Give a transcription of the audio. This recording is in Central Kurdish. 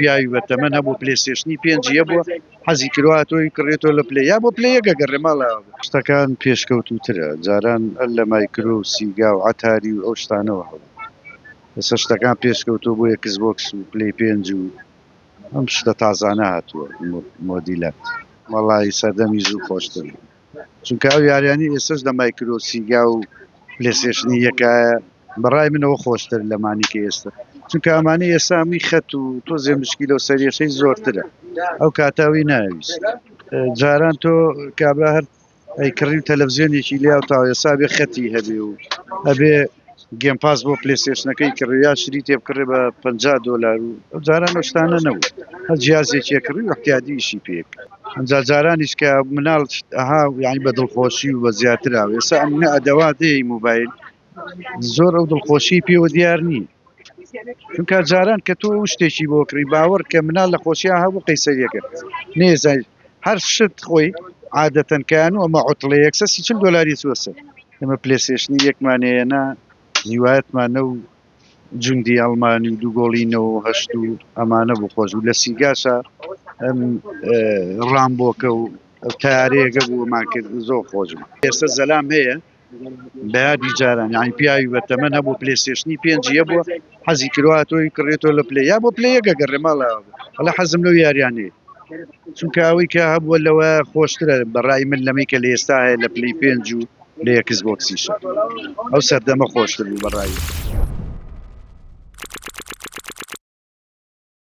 پیاوی بە تەمەن هەبوو پلەیستێشنی پێنجی هەبووە حەزی کردوە تۆی کڕێتەوە لە پلەی یا بۆ پلەی یەک ئەگەڕێ ماڵە. شتەکان پێشکەوتووترە جاران هەر لە مایکرۆ و سیگا و عەتاری و ئەو شتانەوە هەبوو ئێستا شتەکان پێشکەوتووە بۆ ئێکس بۆکس و پلەی پێنج و ئەم شتە تازانە هاتووە مۆدیلات. وەڵایی سەردەمی زوو خۆشتر بوو چونکە ئەو یاریانەی ئێستەش لە مایکرۆ سیگا و پلەیستێشنی یەکایە بەڕای من ئەوە خۆشتر لەمانی کە ئێستا چونکە ئەمانی ئێستا هەمووی خەت و تۆزێ مشکیلە و سەرێشەی زۆرترە ئەو کاتە ئەوی ناویست جاران تۆ کابرا هەر ئەی کڕی و تەلەڤزیۆنێکی لیا و تا ئێستا بێ خەتی هەبێ و ئەبێ گێم پاس بۆ پلێستێشنەکەی کڕی یا شری تێ بکڕێ بە 50 دۆلار و ئەو جاران ئەو شتانە نەبوو هەر جیازێکی کڕی و احتیادی ئیشی پێ ئەمجا جارانیش کە مناڵ ئەها یعنی بە دڵخۆشی و بە زیاترا و ئێستا ئەمنە ئەدەوا دێی مۆبایل زۆر ئەو دڵخۆشی پێوە دیار نییە چونکە جاران کە تۆ شتێکی بۆ کڕی باوەڕ کە مناڵ لە خۆشیان هەبوو قەیسەریەکە نێزای هەر شت خۆی عادەتەن کەیان و ئەمە عوتڵێ یەکسە 30 دۆلاری چوە سەر ئێمە پلێسێشنی یەکمان هەیە هیوایەتمان نە و جوندی ئەڵمانی و دوو گۆڵی 98 و ئەمانە بوو خۆش بوو لە سیگاشا ئەم ڕامبۆکە و تارەیەکە بوو ئەمان کرد زۆر خۆش بوو ئێستا زەلام هەیە بە یادی جاران یعنی پیاوی بە تەمەن هەبوو پلەیستێشنی پێنجی هەبووە حەزی کردوە تۆی کڕێتەوە لە پلەی یا بۆ پلەی یەک ئەگەڕێ ماڵە ئەڵێ حەزم لەو یاریانەیە چونکە ئەوەی کە هەبووە لەوە خۆشترە بەڕای من لەمەی کە لە ئێستا هەیە لە پلەی پێنج و لە یەکس بۆکسیشە ئەو سەردەمە خۆشتر بوو بەڕای.